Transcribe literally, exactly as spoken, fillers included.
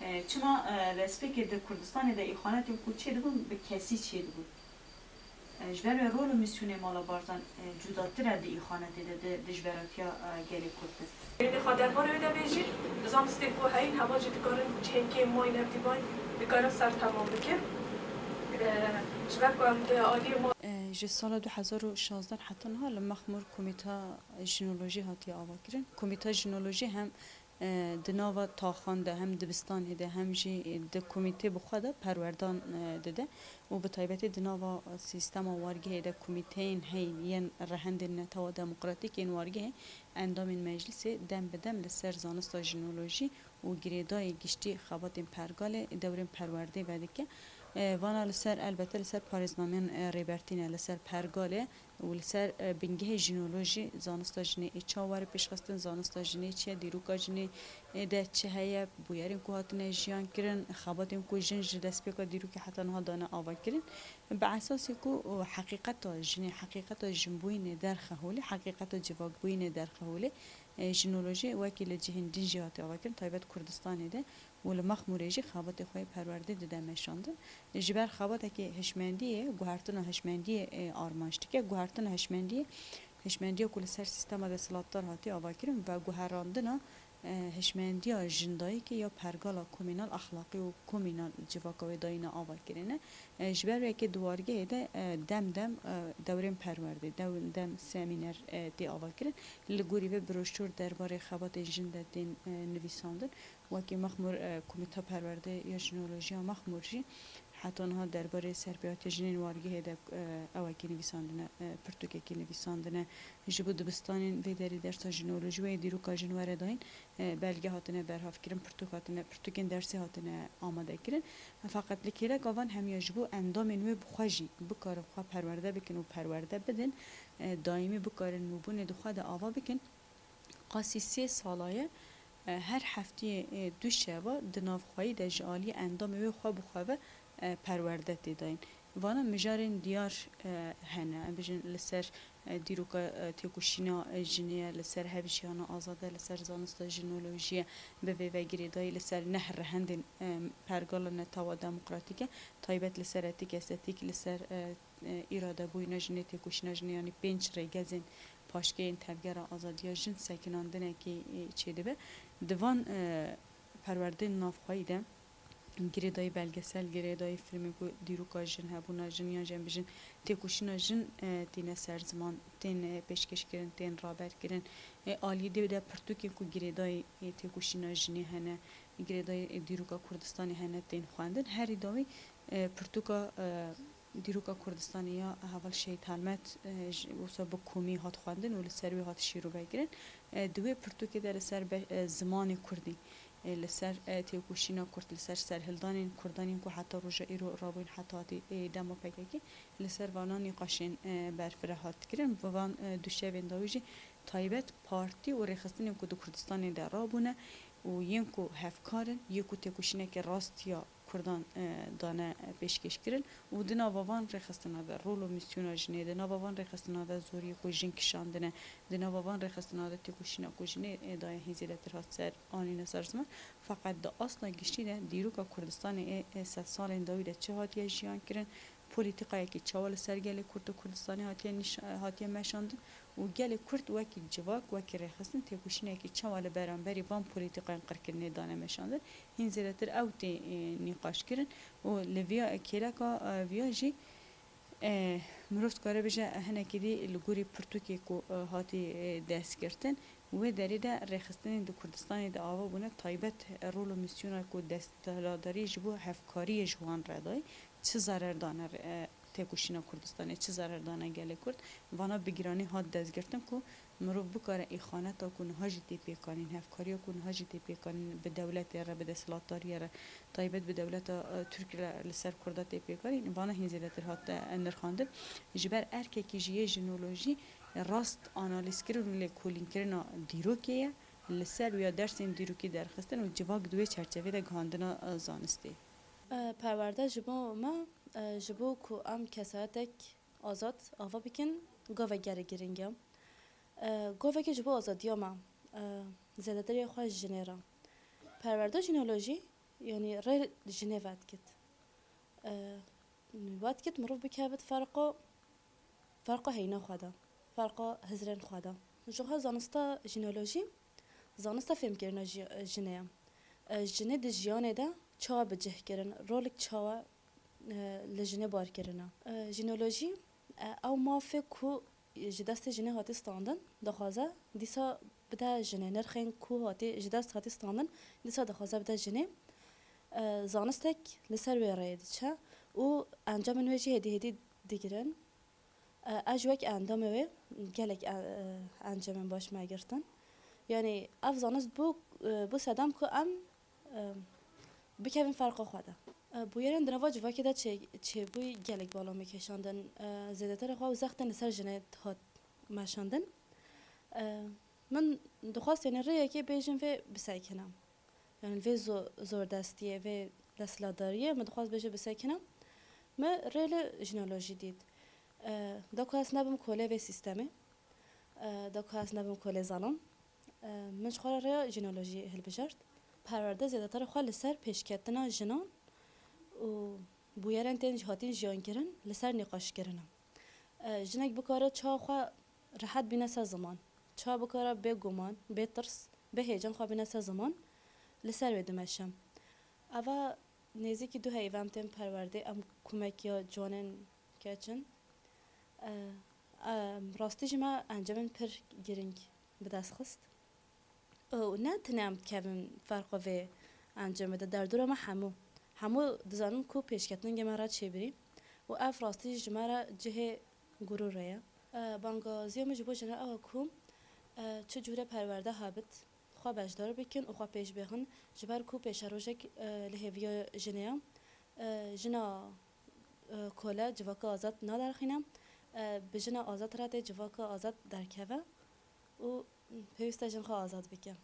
E, çima, e, destpêkê di Kurdistanê de îxanetên ku çêdibûn bi kesî çêdibûn? E, ji ber wê rol û mîsyonê Mala Barzan, e, cudatir e di îxanetê de, di dijberatiya, e, gelê Kurd de. Êdî xwe derbarê wê de bêjî, zanistên ku heyîn hema jî dikarin çênkê mayî nefdî bayî dikarin ser temam bikin. E, ji ber ku em di aliyê ma- E, ji sala du hezar û şazdeh heta niha li Mexmûr Komîta Jinolojî hatiye avakirin. Komîta Jinolojî hem e, di nava taxan de hem dibistanê de hem jî di komîtê bi xwe de perwerdan, e, dide û bi taybetî di nava sîstema wargehê de komîteyên heyî yên rehendên netewa demokratîk yên wargehê endamên meclisê dem bi dem li ser zanista jinolojî û girêdayî giştî xebatên pergalê dewrên perwerdê vedike. E, vana li ser, elbette li ser parêznameyên, e, Rêbertî ne, li ser pergalê û li ser, e, bingehê jinolojî, zanista jinê ê çawa were pêşxistin, zanista jinê çi ye, dîroka jinê, e, de çi heye, bûyerên ku hatine jiyan kirin, xebatên ku jin ji destpêka dîrokê heta niha dane ava kirin. Bi esasê ku, e, heqîqeta jinê, heqîqeta jinbûyînê derxe holê, heqîqeta civakbûyînê derxe holê, e, jinolojî wekî li cihên din jî hatiye avakirin, taybet Kurdistanê de. û li Mexmûrê jî xebatê xwe yê perwerdê dide meşandin. Ji ber xebatekî hişmendiyê, guhertina hişmendiyê, e, armanc dike. Guhertina hişmendiyê, hişmendiya ku li ser sîstema desthilatdar hatiye avakirin, veguherandina, e, hişmendiya jindayîkê ya pergala komînal exlaqî û komînal civaka wê dayîne avakirine. E, ji ber wê yekê di wargehê de, e, dem dem, e, dewrên perwerdê, dem dem semîner, e, tê avakirin. Li gorî vê broşûr derbarê xebatên jin de tên, e, nivîsandin. Wekî Mexmûr, e, Komîta Perwerdê ya Jinolojiya Mexmûr jî heta niha derbarê serpêhatiya jinên wargehê de, e, ewekî nivîsandine, e, pirtûkekî nivîsandine. Ji bo dibistanên vê derê dersa jinolojî wê dîroka jin were dayîn, e, belge hatine berhavkirin, pirtûk hatine, pirtûkên dersê hatine amadekirin. Feqet li kêleka van hemiya ji bo endamên wê bi xwe jî bikarin xwe perwerde bikin û perwerde bidin, e, daîmî bikarin nûbûnê di xwe de ava bikin. Qasî sê sala ye, e, her heftiyê, e, du şeva di navxweyî de ji aliyê endamê wê xwe bi xwe ve, e, perwerde tê dayîn. Vana mijarên diyar, e, hene, em bijin li ser, e, dîroka, e, têkoşîna, e, jinê ye, li ser hevjiyana azad e, li ser zanista jinolojiyê ye, bi vê ve girêdayî li ser neh rehendên, e, pergala netewa demokratîk e, taybet li ser etîk estetîk, li ser, e, e, îradebûyîna jinê, têkoşîna jinê, yanî pênc rêgezên paşkeyên Tevgera Azadiya Jin sekinandinekî, e, çêdibe. Di van, e, perwerdên navxweyî de girêdayî belgesel, girêdayî fîlmên ku dîroka jin, hebûna jin yan jî em bijin têkoşîna jin, e, tîne ser ziman, tên, e, pêşkêşkirin, tên raberkirin. E, aliyê dê de pirtûkên ku girêdayî, e, têkoşîna jinê hene, girêdayî, e, dîroka Kurdistanê hene, tên xwendin. Herî dawî, e, pirtûka, e, Dîroka Kurdistanê ya heval Şehîd Helmet, e, ji, wisa bi komî hat xwendin û li ser wê hat şîrove kirin. E, di wê pirtûkê de li ser be-, e, zimanê kurdî, e, li ser, e, têkoşîna kurd, li ser serhildanên kurdan yên ku heta roja îro rabûn heta hatî, e, dema P K K, li ser vana nîqaşên, e, berfireh hat kirin. Bi van, e, du şevên dawî jî taybet partî û rêxistinên ku di Kurdistanê de rabûne û yên ku hevkar in, yê ku têkoşîneke rast ya Kurdan, e, dane, e, pêşkêş kirin û di nava van rêxistina de rol û mîsyona jinê, di nava van rêxistina de zoriyê ku jin kişandine, di nava van rêxistina de têkoşîna ku jinê, e, daye hîn zêdetir hat ser, anîne ser ziman. Feqet di asta giştî de dîroka Kurdistanê ê, ê sedsalên dawî de çi hatiye jiyan kirin, polîtîkayekî çawa li ser gelê Kurd û Kurdistanê hatiye nîş-, hatiye meşandin û gelê Kurd wekî civak, wekî rêxistin têkoşînekî çawa li beramberî van polîtîkayên qirkirinê dane meşandin. Hîn zêdetir ew tê, e, nîqaş kirin û li viya kêleka, e, viya jî, e, mirov dikare bêje, e, hinekî dî li gorî pirtûkê ku, e, hatî, e, destgirtin, wê derê de rêxistinên di Kurdistanê de ava bûne, taybet, e, rol û mîsyona ku desthilatdarî ji bo hevkariyê ji wan re dayî, çi zarer dane, e, têkoşîna Kurdistanê, çi zarer dane gelê Kurd. Vana bi giranî hat destgirtin ku mirov bikare îxaneta ku niha jî tê pêkanîn, hevkariya ku niha jî tê pêkanîn bi dewletê re, bi desthilatdariyê re, taybet bi dewleta, e, Tirk re li ser Kurda tê pêkanîn, vana hîn zêdetir hat, e, nirxandin. Ji ber erkekî jî yê jinolojî rast analîzkirin û lêkolînkirina dîrokê ye, li ser wîya dersên dîrokî derxistin û civak di wê çerçevê de gihandina, e, zanistê. E, perwerde ji bo me, e, ji bo ku em kesayetek azad ava bikin, gavek gelek giring e. E, gavekê ji bo azadiya me, e, zêdetirê xwe ji jinê re. Perwerda jineolojî Yanî rê jinê vedikit. E, Vedikit mirov bikevit ferqo, ferqo heyna xwe de, ferqo hizrên xwe de. Ji xwe zanista jînolojî, zanista fêmkirina jî-, jinê ye. E, jinê di jiyanê de çawa bi cih kirin, rolik çawa, e, li jinê bar kirine. E, jînolojî, e, ew mafê ku ji destê jinê hatî standin, dixwaze dîsa bide jinê. Nirxên ku hatî, ji dest hatî standin, dîsa dixwaze bide jinê. E, zanistek li ser wê rêyê diçe û encamên wê jî hêdî hêdî digirin. E, ez ji wek endamê wê gelek, e, e, encamên baş me girtin. Yanî ev zanist bû, e, bû sedem ku em, e, bikevin ferqa xwe de. E, bûyerên di nava civakê de çê-, çêbûyî gelek bala me kêşandin. E, zêdetirê xwe ew zextên li ser jinê hat meşandin. E, Min dixwest, yanî rêyekê bêjin vê bisekine. Yanî vê zo-, zordestiyê, vê desthilatdariyê min dixwest bêje bisekine. Me rê li jînolojî dît. E, da ku ez nebim kolê vê sîstemê, e, da ku ez nebim kolê zalim, e, min ji xwe re rêya jînolojî hilbijart. Perwerde zêdetir xwe li ser pêşketina jinan û bûyerên tên hatin jiyankirin li ser nîqaş kirine. E, jinek bikare çawa xwe rehet bîne ser ziman, çawa bikare bê guman, bê tirs, bê hêcan xwe bîne ser ziman, li ser wê dimeşim. Eva nêzîkî du heyv em tên perwerdê, em kumekiya ciwanên keç in. E, e, rastî jî me encamên pir girîng bi dest xist. Û ne tenê em dikevin ferqa vê encamê de, derdora me hemû. Hemû dizanin ku pêşketinên me re çêbirî û ev rastî ji me re cihê gurûrê ye. E, bangaziya min ji bo jinê ew e ku, e, çi cûre perwerde hebit, xwe beşdar bikin û xwe pêş bêxin, ji ber ku pêşerojek, e, li hêviya jinê ye. E, jina, e, kole civaka azad naderxîne. E, bi jina azad re tê civaka azad derkeve û pêwîst e jin xwe azad bike.